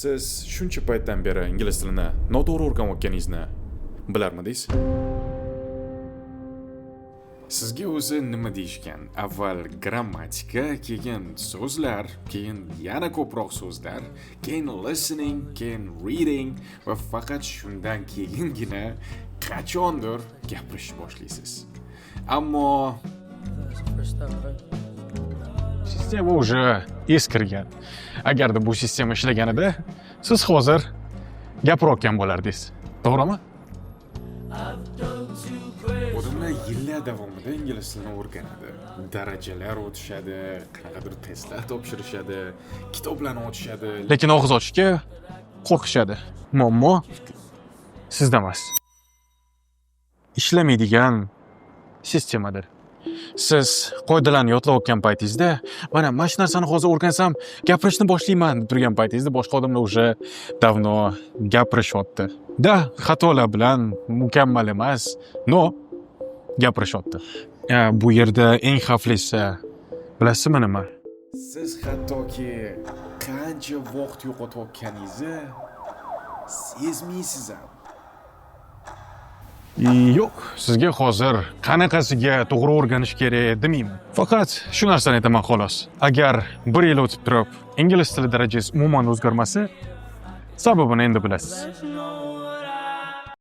Siz shuncha paytdan beri ingliz tilini noto'g'ri o'rganayotganingizni bilarmidingiz? Sizga o'zi nima deyishgan? Avval grammatika, keyin so'zlar, keyin yana ko'proq so'zlar, keyin listening, keyin reading va faqat shundan keyingina qachondir gapirishni boshlaysiz. Ammo First step, right? Sistema уже eskirgan. Agarda bu sistema ishlaganida, siz hozir gapirayotgan bo'lardingiz. To'g'rimi? Odamlar yillar davomida ingliz tilini o'rganadi. Darajalar o'tishadi, qanaqadir testlar topshirishadi, kitoblarni ochishadi. Lekin og'iz ochishga qo'rqishadi. Muammo sizda emas. Ishlamaydigan sistemadir. Siz qoidalarni yodlayotgan paytingizda, mana shu narsani hozir o'rgansam, gapirishni boshlayman deb turgan paytingizda boshqa odamlar уже давно gapirishyapti. Да, xatolar bilan, mukammal emas, но gapirishyapti. Bu yerda eng xavflisi, bilasizmi nima? Siz hattoki qancha vaqt yo'qotayotganingizni sezmaysiz ham. Yo'q, sizga hozir qanaqasiga to'g'ri o'rganish kerak demayman. Faqat shu narsani aytaman, xolos. Agar bir yil o'tib turib, ingliz tili darajangiz umuman o'zgarmasa, sababini endi bilasiz.